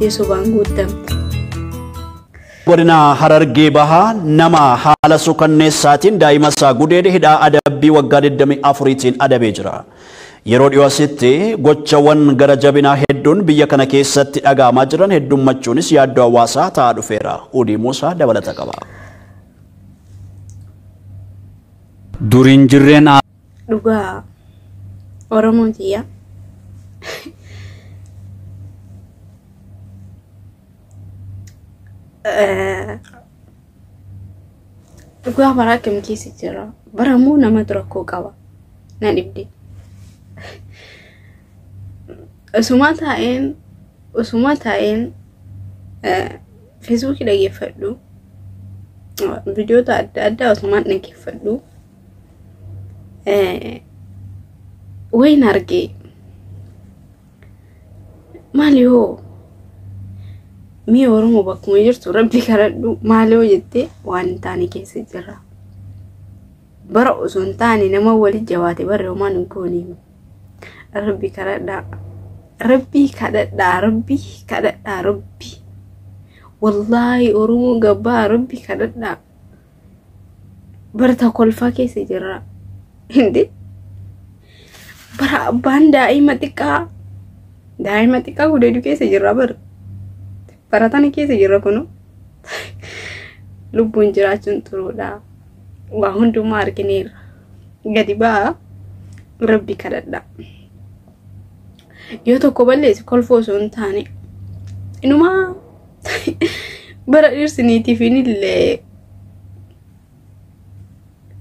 guutamtee sobaan guutamte. Godina Harargee Bahaa nama haala suukanneessaatiin daa'ima isaa gudeede hidhaa adabbii waggaa 24tiin adabee jira. Yeroo dhiyoo asitti gochawwan gara jabinaa hedduun biyya kana keessatti dhaga'amaa jiran heddummachuunis yaaddoo hawaasaa ta'aa dhufeera. Udii Muusaa dabalata qaba. Duriin jirreen Dhugaa Oromoon tiyya. Dhugaa bara akkam keessa jira. Baramuu namatu rakkoo qaba. Na dhibde. Osuma taa'een Feesbuukii dhaggeeffadhu. Viidiyoota adda addaa osumaan dhaggeeffadhu. Wayin argee maali hoo mi'a Oromoo bakkuma jirtu rabbi kadhadhu maali hoo jettee waan hin taane keessa jira. Bara osoo hin taane nama walitti jabaate barri homaan hin goone. Rabbi kadhadhaa. Rabbi kadhadhaa. Rabbi kadhadhaa. Rabbi. Wallaahi Oromoo gabbaa rabbi kadhadhaa. Bara kolfaa keessa jira. Hindi. Bara abbaan daa'ima xiqqaa gudeedu keessa jirra bara. Bara tana keessa jirra kunu. Lubbuun jiraachuun turuudha. Waa hundumaa argineerra. Gadi ba'aa rabbi kadhadhaa. Yoo tokko balleesse kolfoo osoo hin taane inumaa bara dhirsiniitiif illee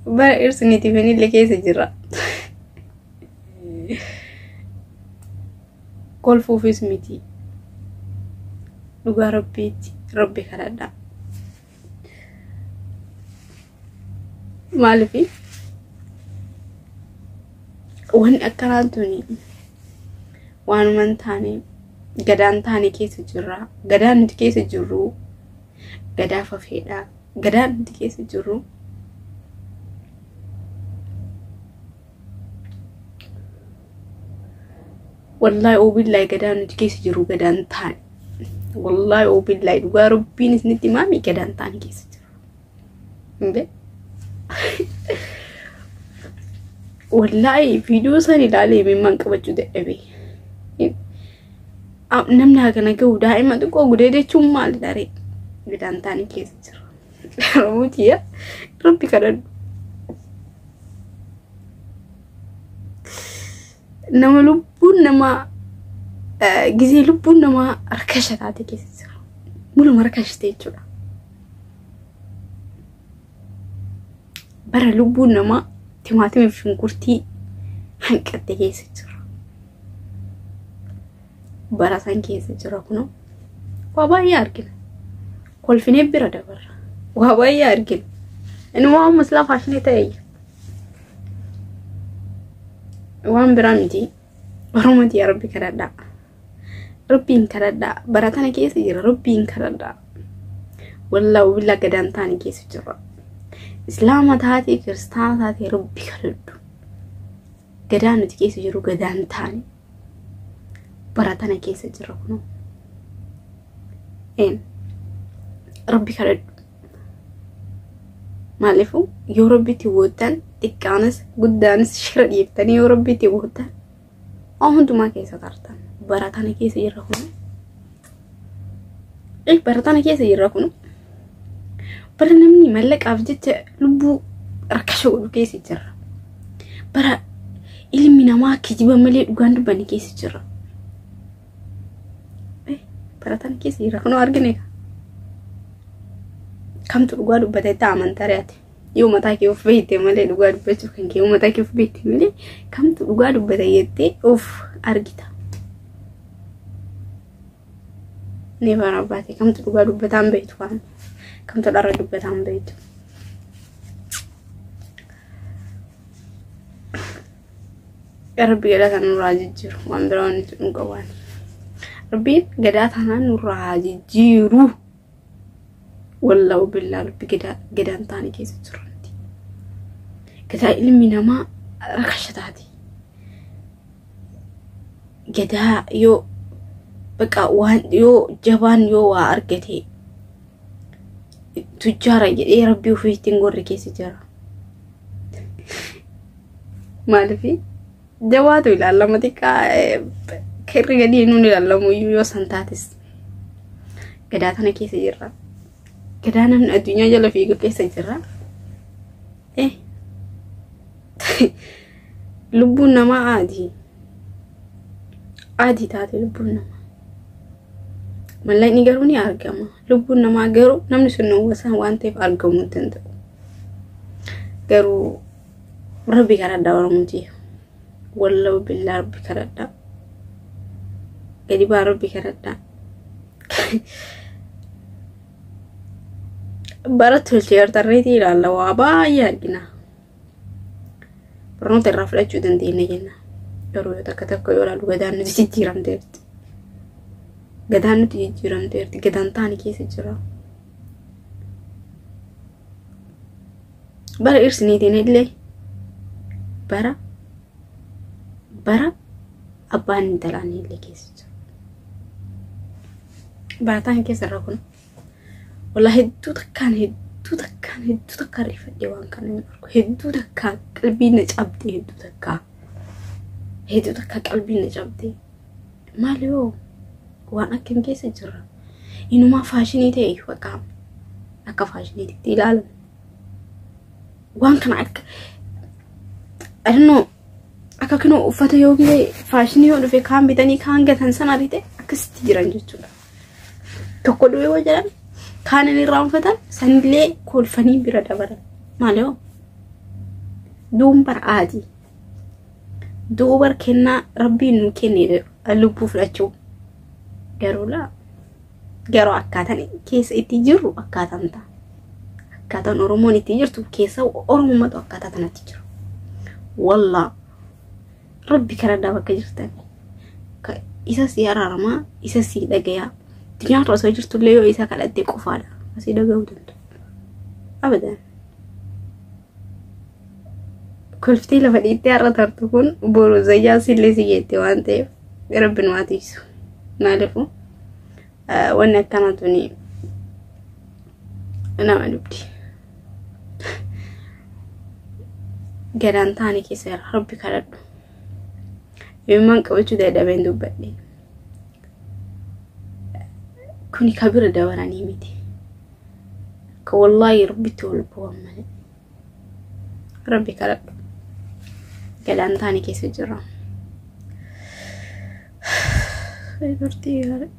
bara dhirsiniitiif illee keessa jira. Kolfuufis miti. Dhugaa rabbiitti rabbi kadhadhaa. Maaliif wanni akkanaa tuni waanuma hin taane gadaan taane keessa jirra. Gadaan nuti keessa jirru gadaa fafeedha. Gadaan nuti keessa jirru wallaahi oobillaahi gadaan nuti keessa jirru gadaan taane. Wallaahi oobillaahi dhugaa rabbiin isinitti himaami gadaan taane keessa jiru. Hin Wallaahi viidiyoo san ilaalee imimmaan qabachuu dadhabe. Namni hagana gahu daa'ima xiqqoo gudeede jechuun maali daree? Gadaan taane keessa jira. Oromoo rabbi kadhadhu. Nama lubbuun namaa gizee lubbuun namaa harka taate keessa jira. Muluma harka shite jechuudha. Bara lubbuun namaa timaatimii fi shunkurtii hanqatte keessa jira. Bara san keessa jira kunoo. Waa baay'ee argina. Kolfinee bira dabarra. Waa baay'ee argina. Inni waan maslaa faashinii ta'e waan biraa miti. Oromooti yaa rabbi kadhadhaa. Rabbiin kadhadhaa. Bara tana keessa jira rabbiin kadhadhaa. Wallaahi billaa gadaan taane keessa jira. Islaama taatee kiristaana taatee rabbi kadhadhu. Gadaan nuti keessa jiru gadaan taane. Bara tana keessa jira kunoo. Een rabbi kadhadhu. Maaliifuu yoo rabbitti woottan xiqqaanis guddaanis shira dhiiftanii yoo rabbitti woottan waan hundumaa keessa tartan. Bara tana keessa jirra kunoo. Bara tana keessa jirra kunoo. Bara namni mallaqaaf jecha lubbuu rakkasha godhu keessa jirra. Bara ilmi namaa kijiba malee dhugaan dubbanne keessa jirra. Bara tana keessa jirra kunoo argine kamtu dhugaa dubbate itti amantaa re'ate. Yoo mataa kee of beekte malee dhugaa dubbachuuf kan kee yoo mataa kee of beekte malee kamtu dhugaa dubbate jettee of argita. Ni bara baate kamtu dhugaa dubbataan beektu waan kamtu dharra dubbataan beektu. Rabbi gadaa kana nurraa jijjiiru waan biraa wanti nu qaban. Rabbiin gadaa kana nurraa jijjiiru. Wallaahu billaa rabbi gadaa gadaan taane keessa jiranti. Gadaa ilmi namaa rakasha taate. Gadaa yoo Bakka waan yoo jabaan yoo waa argate tujjaara jedhee rabbii ofii ittiin gorri keessa jira. Maaliif jabaatu ilaalama xiqqaa kirri gadi nuun ilaalamu iyyuu yoo san taates gadaa tana keessa jirra. Gadaa namni addunyaa jala fiigu keessa jirra. Lubbuun namaa adii. Adii taate lubbuun namaa. Mallaqni garuu ni argama. Lubbuun namaa garuu namni sun wasaan waan ta'eef argamuu hin danda'u. Garuu rabbi kadhadhaa Oromooti. Wallahu billaa rabbi kadhadhaa. Gadi baa rabbi kadhadhaa. Bara tolchee artarreetii ilaalla waa baay'ee argina. Barnoota irraa fudhachuu dandeenya jenna. Garuu yoo takka takka yoo ilaalu gadaan nuti jijjiiramteerti. Gadaan nuti jijjiiramteerti. Gadaan taani keessa jira. Bara irsiniitiin illee bara bara abbaan intalaanii illee keessa jira. Barataan keessa irra kun walaa hedduu takkaan hedduu takkaan hedduu takkaan rifadhee waan kana hin argu. Hedduu takkaan qalbiin na cabdee hedduu takkaa. Hedduu takkaa qalbiin na cabdee. Maali yoo waan akkam keessa jira. Inumaa faashinii ta'e bakka akka faashiniitti ilaalamu. Waan kana akka I don't know akka kunoo uffata yoo faashinii yoo dhufe kaan bitanii kaan gatan sana argite akkasitti jiran jechuudha. Tokko du'e yoo jedhan kaan inni irraanfatan sanillee kolfanii bira dabalan. Maali yoo duun bara adii. Duubar kennaa rabbiin nu kenne lubbuu fudhachuu. Garuu laa garuu akkaataan keessa itti jirru akkaataan ta'a. Akkaataan Oromoon itti jirtu keessa Oromummaatu akkaataa kanatti jiru. Wallaa rabbi kadhadhaa bakka jirtan. Isa si araaramaa isa si dhagayaa. Addunyaa osoo jirtullee yoo isa kadhatte qofaadha. Asii dhaga'uu danda'u. Abadan. Kolftee lafa dhiittee har'a tartu kun boru zayyaa sillee si geette waan ta'eef rabbi nu haa tiisu. Maaliifuu wanni akkana tuni nama dubdi. Gadaan taane keessa jira rabbi kadhadhu. Imimmaan qabachuu dadhabeen dubbadhe. Kuni kabira dabaranii miti. Ka wallaahi rabbitti ol bu'an malee. Rabbi kadhadhu. Gadaan taane keessa jira. Ay, bartii gaarii.